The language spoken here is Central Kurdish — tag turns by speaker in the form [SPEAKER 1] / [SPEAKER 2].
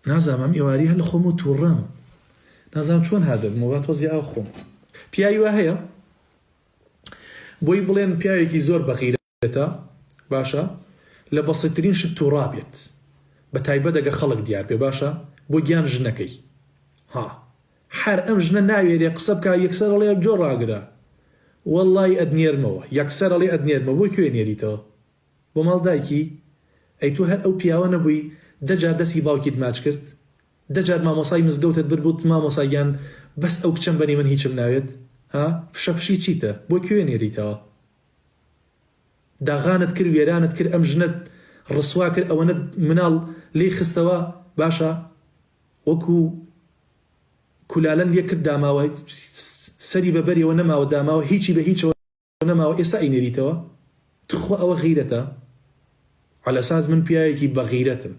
[SPEAKER 1] نازانم ئەم ئێوارەی هەر لە خۆمەوە توڕەم نازانم چۆن هات دەبمەوە با تۆزی ئاو خۆم. پیاوی وا هەیە بۆی بڵێن پیاوێکی زۆر بەغیرەتە باشە لە بەسیترین شت توڕا بێت بە تایبەت ئەگە خەڵک دیار بێ باشە بۆ گیان ژنەکەی ها هەر ئەم ژنە ناوێرێ قسە بکا یەکسەر ئەڵێ گۆ ڕاگرە وەڵڵاهی ئەتنێرمەوە یەکسەر ئەڵێ ئەتنێرمەوە بۆ کوێ نێریتەوە بۆ ماڵ دایکی؟ ئەی تۆ هەر ئەو پیاوە نەبووی دە جار دەستی باوکیت ماچ کرد؟ دە جار مامۆسای مزگەوتت برد وتت مامۆسا گیان بەس ئەو کچەم بەنی من هیچم ناوێت؟ ها؟ فشە فشی چیتە؟ بۆ کوێ نێریتەوە؟ داغانت کرد وێرانت کرد ئەم ژنەت ڕسوا کرد ئەوەنەت مناڵ لێی خستەوە باشە وەکو کولالەن لێ کرد داماوە سەری بە بەریەوە نەماوە داماوە هیچی بە هیچەوە نەماوە ئێستا ئەینێریتەوە تخوا ئەوە غیرەتە عەلەساس من پیاوێکی بەغیرەتم.